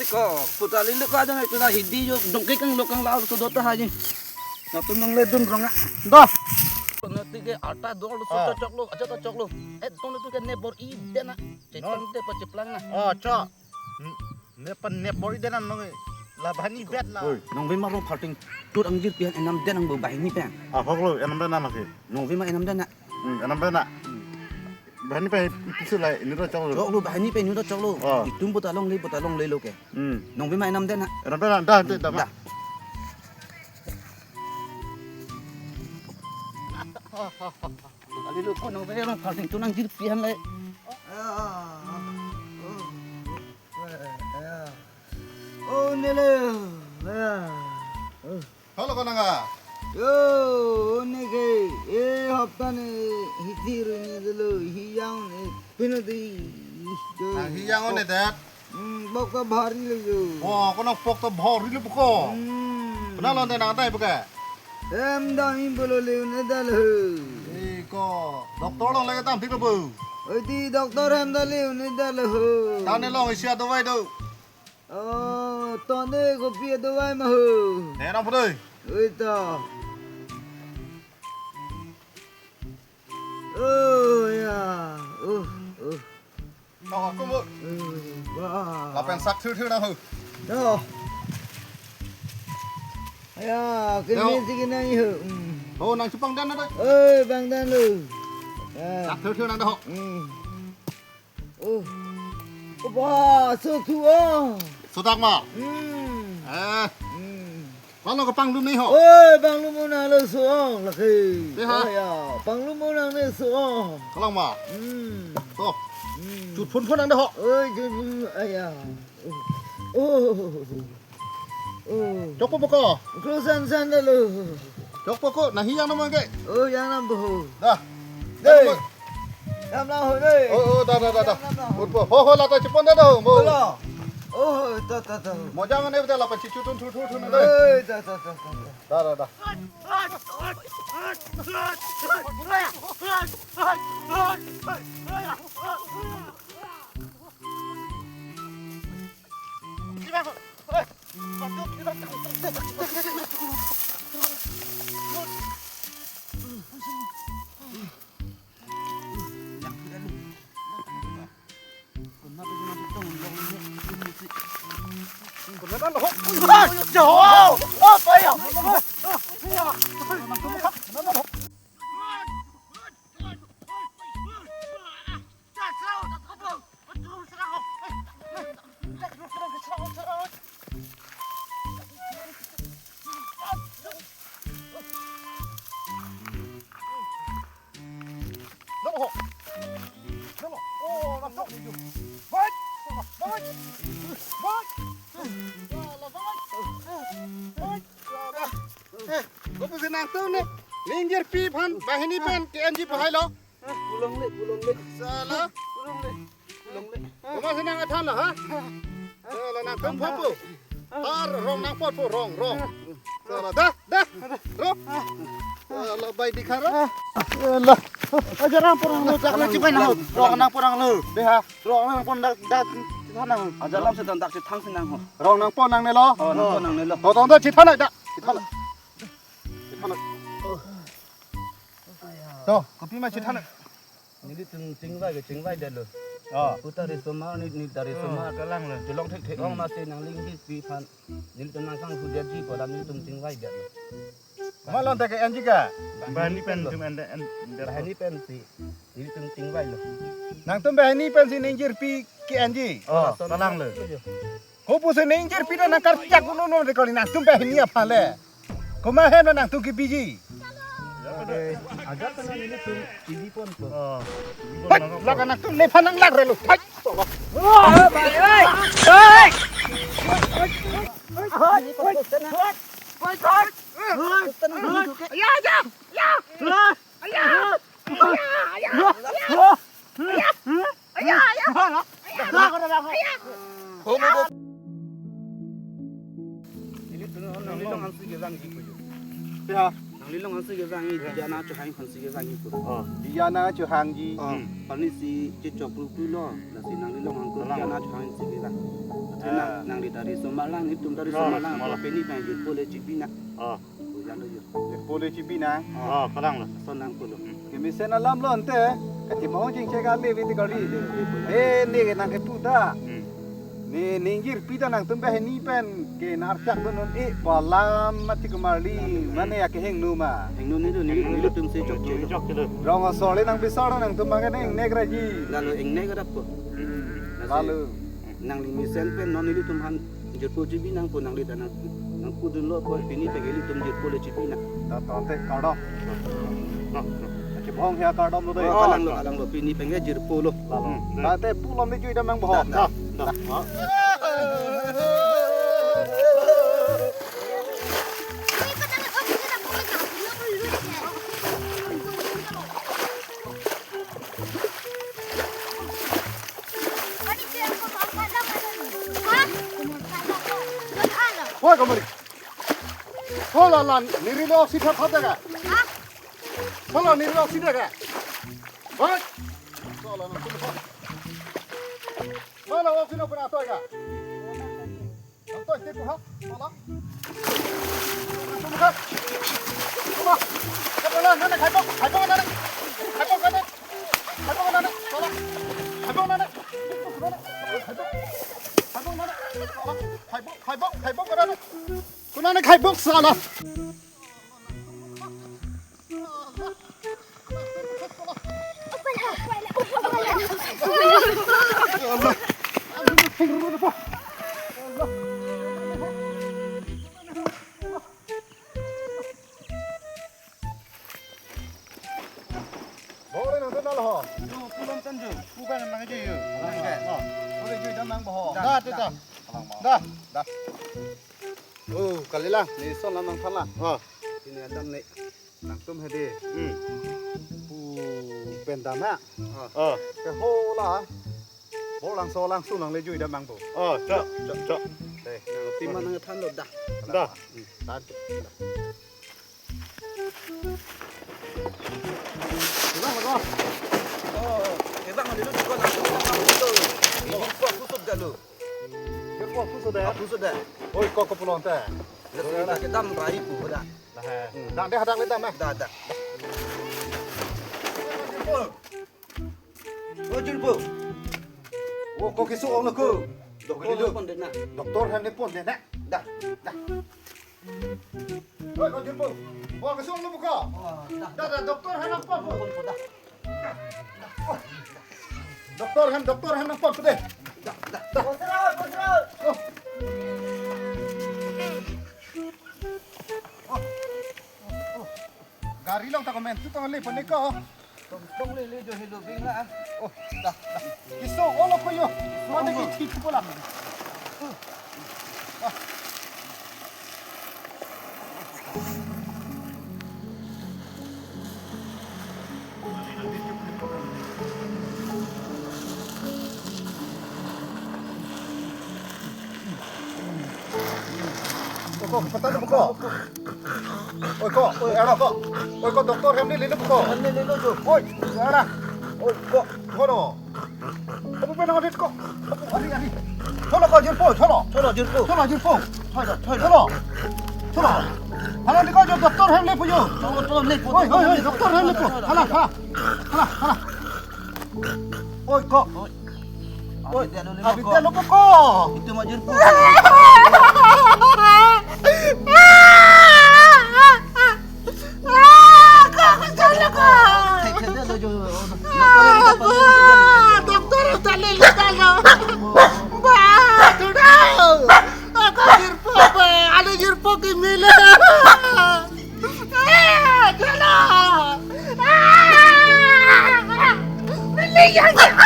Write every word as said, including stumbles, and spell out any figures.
Ko, putali lo ka jang itu na hidi jo dongke kang lo kang la so dota haji. Na tum nang le dun rong a. Dah. Nati ke ata dol so Ah. ta choklo, aja ta choklo. Eh, tong itu ke ne bor-i den na. Chetan No. te pa cheplang na. Oh, cho. N-, ne pan ne bor-i den na nong. La bani bet la. Oi, nong bima rong pharting. Tut angjirpi aphan enam den nang bo banghini pen. Ah, hok lo, enam den na lake. Nong bima enam den na. Hmm, enam den na. Banghini pen ipisu lai, ini to choklo. Choklo, banghini pen ini to choklo. Oh. Itum puta longle, puta longle lo ke. Hmm. Nong bima enam den na. Enam den na, dah, dah, dah, Dah. Kali lo ko nong bima rong pharting tun angjirpi aphan le. Oh, nele. Oh. Halo, konang a? Yo, ne ke, eh, hapta ne, hithir ne dolo, hiyang ne, pino di. Ah, hiyang ne dat. Hmm, bok ta bhari lo yo. Wah, konang bok ta bhari lo buko. Hmm. Konang lo ne nang tai buka. Hem dam him bolo le ne dal ho. Eh, ko, doctor long lagi tam thik lo bu. Oi di doctor hem dam le ne dal ho. Tane long isi adawai do. Oh, tone kopi adawai ma ho. Ne nang putoi. Oi to. Oh, ya. Oh, oh. Oh, aku bu. Oh, wah. Lapen sak thir thir nang ho. To. Ya, Yo. kini sigi nang ho. Hmm. Oh, nang chupang dan na doi. Oi, bang dan lo. Ya. Sak thir thir nang do ho. Hmm. Oh. Wah, so thu oh. Sodak ma. Hmm. Eh. Hmm. Lalo kapanglu ni ho. Oi, panglu mo nang le so oh, lake. Te ha? Oh, ya, panglu mo nang le so oh. Kalang ma. Hmm. To. Hmm. Chut phun phun nang de ho. Oi, chut phun, aya. Oh. Oh. Oh. Chokpo buko. Klo san san dalo. Chokpo ko, na hiyang nang ke. Oh, yang nang bo. Dah. Dei. Yang nang ho dei. Oh, oh, dah, dah, dah, dah. Yang nang ho. Utpo. Ho, ho, la ta chepon dah, dah, mo. Dalo. Oh, ta, ta, ta. Mo jangan ne dah la pa chichu tun thu thu thu na dei. Eh, ta, ta, ta, ta, ta. Dah, dah, dah. Eh, kopi si nangtum ne, ne ingjirpi aphan banghini pen ke-enji pu hai lo. Pulongle, pulongle. Sala. Pulongle, pulongle. Komat si nang-ethan lo, ha? Sala nangtum phopo. Har rong nangpot po, rong, rong. Sala, dah, dah. Rong. Sala bai dikha ro. Sala. Aja rong porong lo, chak lo chipai nang ho. Rong nangpot nang lo. Dei ha. Rong nangpot dak, dak, chithan nang ho. Aja lam si dan dak chithang si nang ho. Rong nangpot nangne lo. Oh, nangpot nangne lo. To, to, to, chithan nang dak. Chithan nang. Chithan nang. To, kopi ma chithan nang. Nelitum chingvai ke chingvai det lo. Oh. Pu ta risomar, ne, ne ta risomar. Oh, kalang lo. Chelong thekthek ong ma si nangli ingjirpi aphan. Nelitum nang sang hu detji pu alam nelitum chingvai det lo. Komat lo ta ke-enji ke? Banghini pen tum en, en, en. Banghini pen si nelitum chingvai lo. Nangtum banghini pen si ne ingjirpi ke-enji. Oh, kalang lo. Ho pusi ne ingjirpi ta nangkarchak uno no de kali nangtum banghini aphan le. Komat hem lo nangtum kebiji. Ajat ta nelitum kebiji pon ko. Oh. Hai, lake nangtum nephan nanglak re lo. Hai. Ya, ya, ya. Nelitum nangli long ansi ke lang ji ko jo. Ya. Neli long ansi kevang, eh, diya nangchohang aphansi kevang, eh, pu. Oh. Diya nangchohangji. Hmm. Pini si chechok lu pulo, lasi nangli long angko Kalang. Diya nangchohangsi kevang. Athe Ah. nang, nangli ta riso ma lang, itum ta riso Oh, ma lang, malang. Pini pen jirpo le chipi nang. Oh. Pu jalo jo. Jirpo le chipi nang. Oh, kalang lo. Lason nangpulo. Hmm. Kemesen alam lo ante, kachimong chingchek ale viti kali. Eh, ne nangkepu ta. Hmm. Ne ningjirpi ta nangtum banghini pen ke narchak dun un-e pu alam mati kumarli, mane akehingno ma. Hingno neli, neli, nelitum si chokche. Chokche lo. Rong asor le nang bisar nangtum abang ke neng nek raji. Lalo ingnek adap ko. Hmm. Lalo. Nangli mesen pen non nelitum aphan jirpo chipi nangpo, nangli ta nang, nangpudunlo ko, pini pen ke ilitum jirpo le chipi nang. Ta tonte kardom. Kachimong he kardom lo dei. Oh, kalang lo, kalang lo, pini pen ke jirpo lo. Lalo. Hmm. Tate pulang ni jui damang bohong. Da, da, da. Hoi, kamari. Hola lan, nirilo si thap thap daga. Hola, nirilo si daga. Hoi. Hola, nirilo. Mana waktu na pernah toy ka? Nang toy, tip ha? Hola. Hola. Hola, nana, khai bok, khai bok, nana. Khai bok, nana. Khai bok, nana. Hola. Khai bok, nana. Khai bok, nana. Hola. Khai bok, khai bok, khai bok, nana. Kunana khai bok sala. Bore nang kenal ho. Yo, pulang tanju. Bukan nang aja yo. Nang ke. Oh. Boleh juga nang boho. Dah, dah, dah. Dah. Dah. Oh, kali lang, ne lason lang nangthan lang. Oh. Pini adam ne. Nangtum hedi. Hmm. Pu pen dam ha. Oh. Ke hola. Bo langso langsu nangle jui dam nangpo. Oh, chok, chok, chok. Dei, nangtum ma nangthan lo dah. Dah. Hmm. Dah. Bilang lo. Oh, bilang lo dulu, dulu, dulu. Ini kok kusut gak lo? Dia kok kusut ya? Kusut dah. Oi, kok kepulang teh. Let's say kita kedam rai pu dah. Nah, eh. Hmm. Dah, deh, hadak le dam, eh. Dah, dah. Oh, Jun po. Oh, kok keso ong lo ko. Doktor lo pon deh na. Doktor han le pon deh na. Dah, dah. Oi, ko Jun po. Wa keso lo buka. Oh, dah. Dah, dah, doktor han nangpon po. Pon po dah. Doktor han, doktor han nangpon po deh. Dah, dah, dah. Bosra, bosra. Oh. Oh. Oh. Gari long ta komen tu tong le pon ko. Tong, tong le le jo helo bing la. Oh, dah, dah. Keso ong lo ko yo. Mana ki thik ko la. Oi, ko, patan ko. Oi, ko, oi, ara ko. Oi, ko, doktor hem ni lilo ko. Hem ni lilo jo. Oi, ara. Oi, ko. Kono. Apo pena ko. Ari, ari. Cholo ko, jirpo, cholo. Cholo, jirpo. Cholo, jirpo. Cholo, cholo. Cholo. Hala ni ko jo doktor hem le pujo. Cholo, cholo, le pujo. Oi, oi, oi, doktor hem le pujo. Hala, hala. Hala, hala. Oi, ko. Oi. Oi, dia lo lima ko. Abis dia lo ko. Itu ma jirpo. Ah, kok kejal ko. Cek, cek dia lo jo. Ah, doktor ta le le ta lo. Ba, tu dah. Ako jirpo ba, ale jirpo ke mila. Ah, jalo. Ah! Mali ya, ya.